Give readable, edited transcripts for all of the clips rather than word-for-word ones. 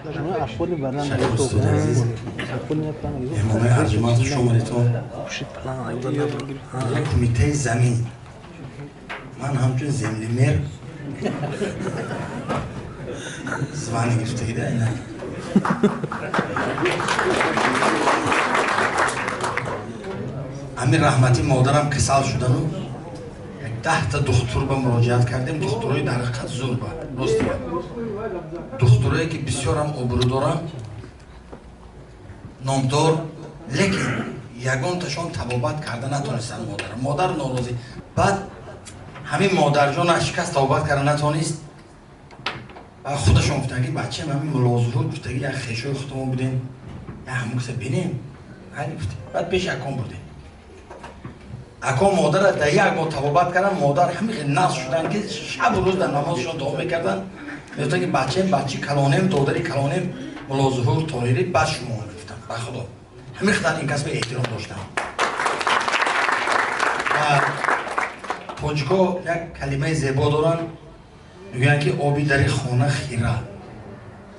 Шариф устоди азиз, меҳмонои арҷуманд, хуш омадедтон. Як кумитаи замин, ман ҳамчун землемер звание гирифтагида ина. Амир раҳматӣ модарам касал шудану як 10та духтур ба муроҷиат кардем. Духтурои дар ҳақиқат зур ба рости гап, духтурое ки бисёрам обрӯ дорам, номдор, лекин ягонташон табобат карда натонистанд модарам. Модар норозӣ. Баъд ҳамин модарҷона шикаст, табобат карда натонист. Ва худашон гуфтанд ки бачаам, ҳамин Муллозуҳур гуфтаги як хешои худамон будем, як ҳамон каса бинем. Гуфтем. Баъд пеши аком бурдем. Ако модарра дар як моҳ табобат карданд. Модар ҳамин хел нағз шуданд ки шабу рӯз дар намозшон дуо мекарданд. Мегуфтанд ки бачаем, бачи калонем, додари калонем Муллозуҳур Тоҳирӣ, баъд шумо гуфтам. Ба худо ҳамин қадар ин касба эҳтиром доштам. Ва тоҷико як калимаи зебо доранд, мегӯянд ки оби дари хона хира.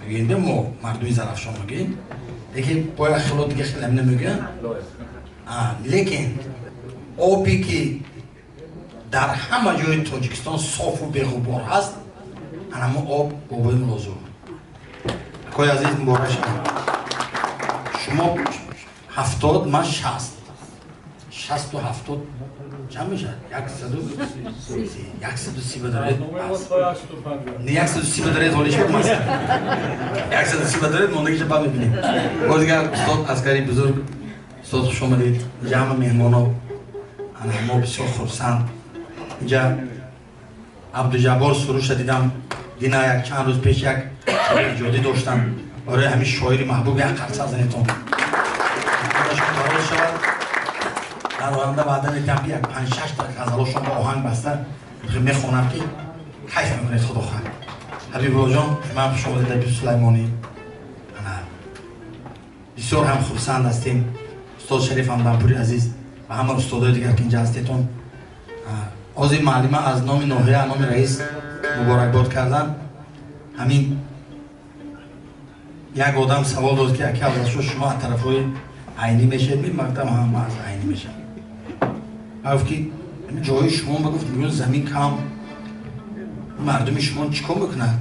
Мегӯем мо мардуми Зарафшон мегӯем, лекин бо як хело дига хел ҳамина мегӯянд. Лекин обе ки дар ҳама ҷои Тоҷикистон софу беғубор ҳаст, анамо об бобои Муллозуҳур. Акои азиз, муборак шавад. Шумо 70, ман 60. 60 70 чанд мешавад? 130. 130 ба доред? Не, 130 ба доред, ҳоли шуд маст. 130 ба доред, мондагиша баъд мебинем. Боз дигар устод Аскари бузург, устод, хуш омадед. Инҷа ҳама меҳмоно, ана мо бисёр хурсанд. Инҷа Абдуҷаббор Суруша дидам. Дина як чанд рӯз пеш як иҷодӣ доштам. Барои ҳамин шоири маҳбуб як қарса занетон. Барои шавад. Дар оянда ваъда медиҳам ки як 5-6 та ғазалошон ба оҳанг баста мехонам ки кайф мекунед, худо хоҳад. Ҳабибуллоҷон, шумо ҳам хуш омадед, Ҳабиб Сулаймонӣ. Ана бисёр ҳам хурсанд ҳастем. Устод Шариф Ҳамдампури азиз ва ҳама устодои дигар ки инҷа ҳастетон. Ҳозир муаллима аз номи ноҳия, номи раис муборакбод кардан. Ҳамин як одам савол дод ки аки Афзалшо, шумо аз тарафҳои Айнӣ мешавед? Ман гуфтам ҳа, ман аз Айнӣ мешавам. Гуфт ки ҷои шумо, ба гуфт, мегӯянд замин кам, мардуми шумо чӣ кор мекунад?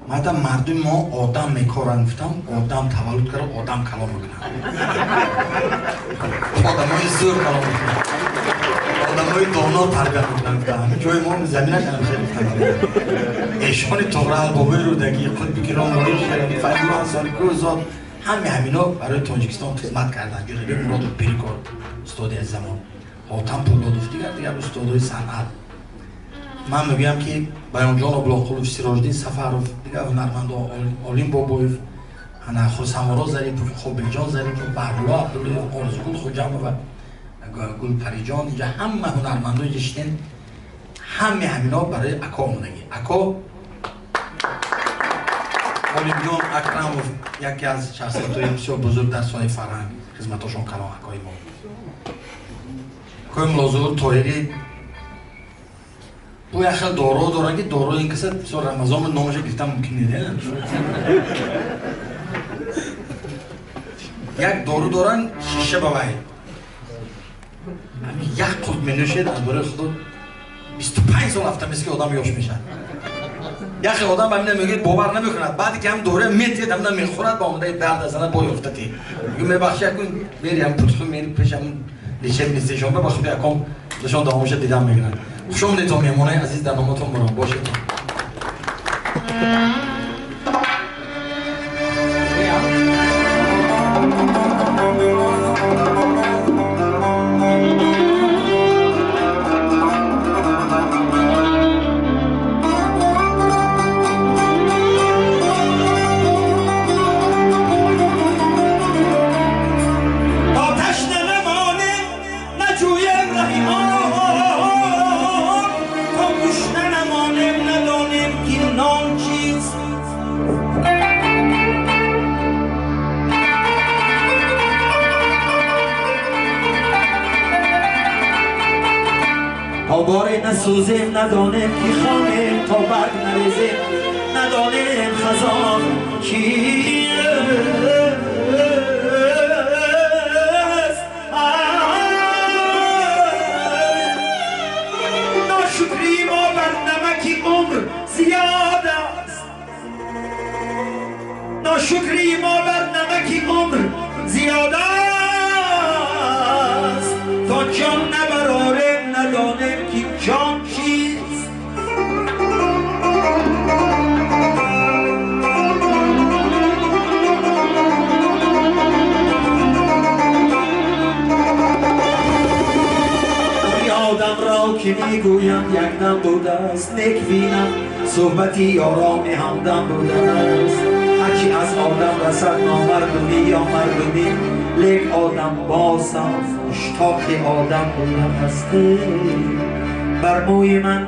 Ман гуфтам мардуми мо одам мекоранд, гуфтам одам таваллуд карда одам калон мекунад, одамои зӯр калон мекунад, одамои доно тарбият мекунанд. Гуфтам ҳамин ҷои мо заминаш ҳам хеле гуфтам. Эшони Тоғрал, бобои Рӯдакӣ, Қутби Киром, Лоиқ Шералӣ, Файзулло Ансорӣ, Кӯҳзод, ҳами ҳамино барои Тоҷикистон хизмат карданд. Ҷӯрабек Муродов, Пирикор, устоди аз замон, Ҳотам Пулодов, дигар дигар устодои санъат. Ман мегӯям ки Баёнҷон Облоқулов, Сироҷиддин Сафаров, дигар ҳунармандо, Олим Бобоев, ана Хурсаморо Зарипов, Қобилҷон Зарипов, Баҳрулло Абдуллоев, Орзугул Хуҷамова, Гулпариҷон, инҷа ҳама ҳунармандо инҷа шидем. Ҳами ҳамино барои ако омодагӣ. Ако Олимҷон Акрамов яке аз шахсиятҳои бисёр бузург дар соҳаи фарҳанг, хизматошон калон акои мо. Акои Муллозуҳур Тоҳирӣ бо як хел доро доранд ки дорои ин каса бисёр Рамазон номаша гирифтан мумкин нест. Як дору доранд, шиша ба вай. Ҳамин як қулт менӯшед, аз барои худо 25 сол автоматически одам ёш мешавад. Яхе одам ба мина мегӯяд, бовар намекунад. Баъде ки ҳам дора метиҳад, ҳамина мехӯрад, ба омадаи дард азана бо ёфтати. Мегӯ мебахши, якун мери ҳам путху мери пеш ҳамун лечебницашон ба худи аком худашон давомаша дидам мегиранд. Хуш омадедтон, меҳмонои азиз, дар номатон муром бошед. نسوزیم ندانیم که خانیم، تا برگ نریزیم ندانیم خزان، چیست. ناشکری ما بر نمک عمر زیاد است، ناشکری ما بر نمک عمر زیاد است، تا جان نبرارم ندانم که جان چیست. آدم را که میگویم یک دم بوده است، نیک بینم صحبتی یاران همدم بوده است. هرچی از آدم رسد نامردمی یا مردمی، لیک آدم بازم مشتاق آدم بوده است. بر موی من،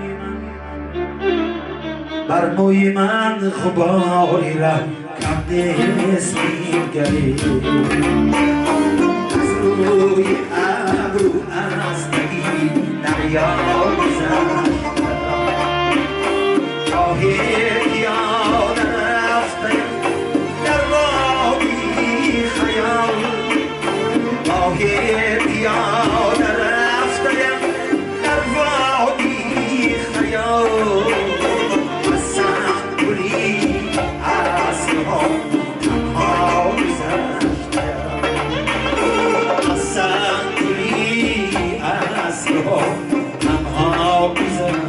بر موی من غباری ره کم نیست میگری، از روی ابرو از نگی دریا گذشتم، راه پیاده رفتم در وادی خیال، راه پیاده رفتم در وادی خیال، از سنگولی عصرها تنها گذشتم، از سنگولی عصرها تنها گذشتم.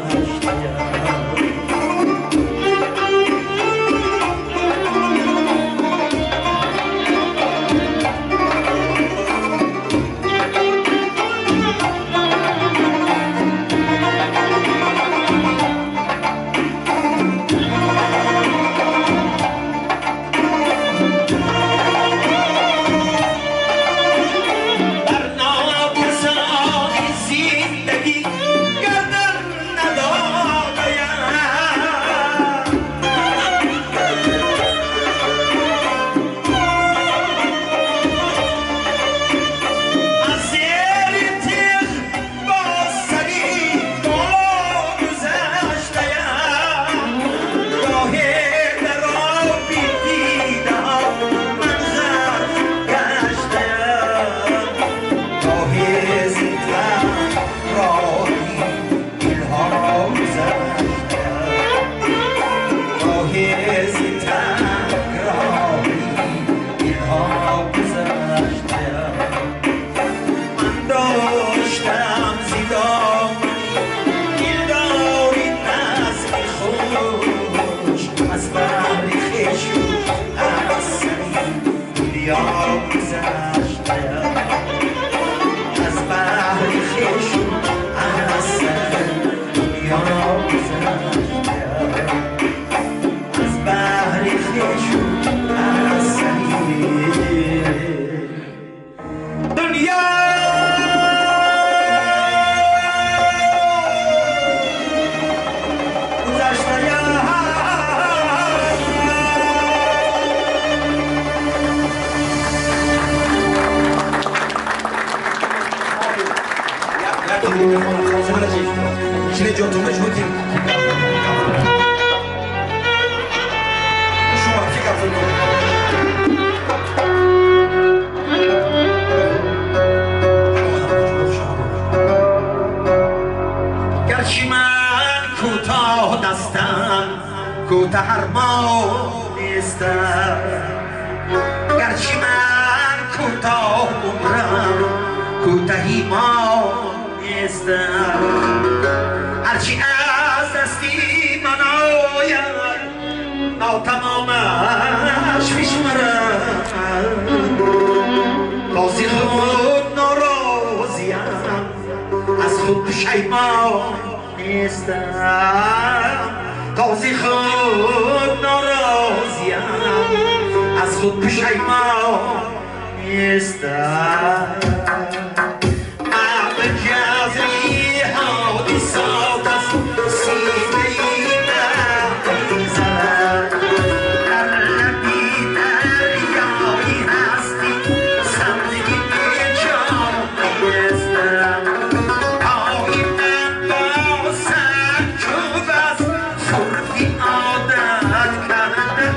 گرچه من کوتاه دستم کوته هرمان نیستم، گرچه من کوتاه عمرم کوتهی ما نیستم، هرچی از دستی من آید ناتمامش میشمرم، بازی خود ناراضیم از خود پشیمان نیستم، تازی خود ناراضیم از خود پشیمان نیستم. من جزری حادثات از سینه من می‌زند، در لبی دریایی هستی سمتی جان نیستم، پای من با سرچوب از خردی عادت کرده.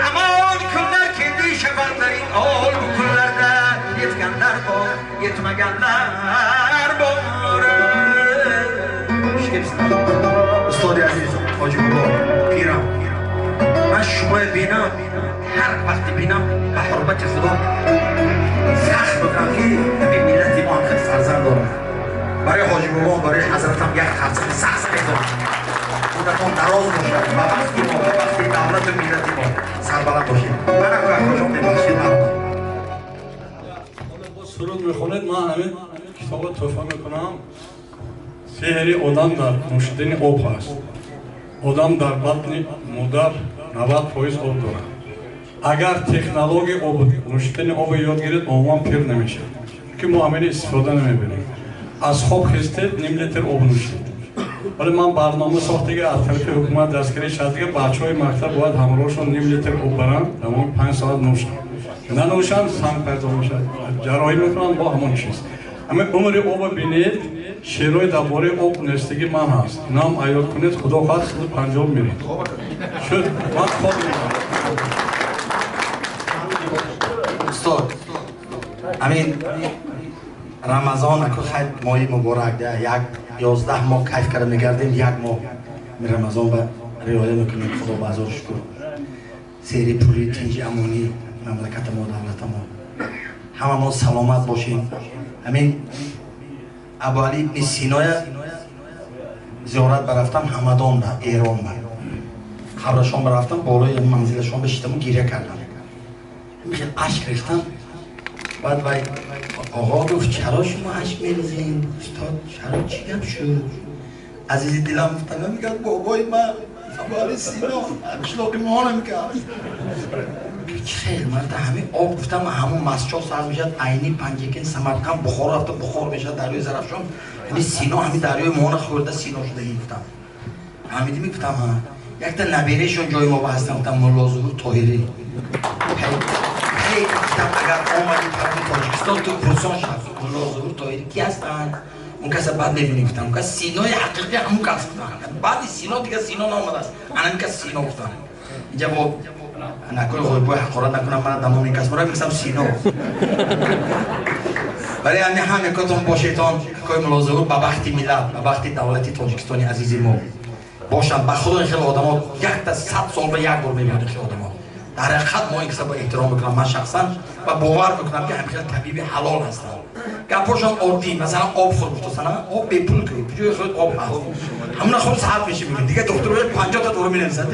Aman kunlar keldi shabanlaring ol bu kunlarda yetganlar bor, yetmaganlar bor. Ustodi aziz, Hoji bobo, пирам, ман шумоя бинам, ҳар вақти бинам, ба ҳурмати Худо фахр мекунам, ки ҳамин миллати мо ҳам хеле фарзанд дорад. Барои ҳоҷи бобом, барои ҳазратам як қарсаки сахт мезанам. Умратон дароз бошад, ба бахти мо, ба бахти давлату миллати мо сарбаланд бошед. Мана кӯакҳошон, мебахшед маро. Суруд мехонед, ман ҳамин китобро тӯҳфа мекунам. Сеҳри одам дар нӯшидани об ҳаст. Одам дар батни модар 90% об дорад. Агар технологияи об, нӯшидани обро ёд гиред, умуман пир намешавад, ки мо ҳамин истифода намебарем. Аз хоб хестед, ним литр об нӯшед. Вале ман барнома сохтага, аз тарафи ҳукумат дастгирӣ шудага, бачаҳои мактаб бояд ҳамроҳшон ним литр об баранд, тамоми 5 соат нӯшанд. Нанӯшанд, санг пайдо мешавад, ҷарроҳӣ мекунанд, бо ҳамон чиз. Ҳамин умри обро бинед, шеърҳои дар бораи об навиштагӣ ман ҳаст. Инам аёд кунед, худо хоҳад, 150 меред. Шуд, ман хоб мекунам. Устод, ҳамин Рамазон аку хайр, моҳи муборак, як 11 моҳ кайф карда мегардем, як моҳ Рамазон ба риоя мекунем. Худо ба ҳазор шукр, сери пули тинҷи амонӣ мамлаката мо, давлата мо, ҳама мо саломат бошем. Ҳамин Абуали ибни Синоя зиёрат барафтам, Ҳамадон ба, Эрон ба, қабрашон барафтам, болои манзилашон бишитаму гиря кардам, хел ашк рехтам. Баъд вай оғо гуфт: «Чаро шумо ашк мерезед, устод, чаро, чӣ гап шуд?» «Азизи дилам, — гуфтам, — мегӯяд, бобои ман Абуали Сино қишлоқи мо намекард. Хел марта ҳамин об, — гуфтам, — ҳамон масчо сар мешавад, Айни, Панҷакент, Самарқанд, Бухоро рафта Бухор мешавад, дарёи Зарафшон. Ҳамин Сино, ҳамин дарёи моона хӯрда Сино шудагӣ», — гуфтам. «Фаҳмидӣ?» Гуфтам: «Ҳа». Якта набераешон ҷои мо ба ҳастам, гуфтам, Мулло Зуҳур Тоҳирӣ. «Ҳей, — гуфтам, — агар омадӣ тарафи Тоҷикистон, ту пурсон шав, Мулло Зуҳур Тоҳирӣ ки ҳастанд, он каса баъд мебинӣ», — гуфтам. «Он кас Синои ҳақиқӣ ҳамун кас», — гуфтам. «Баъди Сино дига Сино наомадааст, анам кас Сино», — гуфтам. Инҷа бо накои ғойбои ҳақорат накунам, мана дамоми ин кас мора мегӯсам Сино. Барои ҳамин ҳам якотон бошедон, акои Мулло Зуҳур, ба бахти миллат, ба бахти давлати Тоҷикистони азизи мо бошанд. Ба худо, ин хеле одамо якта 100 сол ба як бор мебинад. Хеле одамо дар ҳақиқат мо ин каса ба эҳтиром мекунам ман шахсан ва бовар мекунам, ки ҳамин хел табиби ҳалол ҳастанд. Гапҳошон оддӣ, масалан, об хӯр гуфтасана, об бепул ку, ҷои худ об ҳаст, ҳамуна хӯр, саҳат меши. Мегӯ, дигар доктор 50 та дору менависад.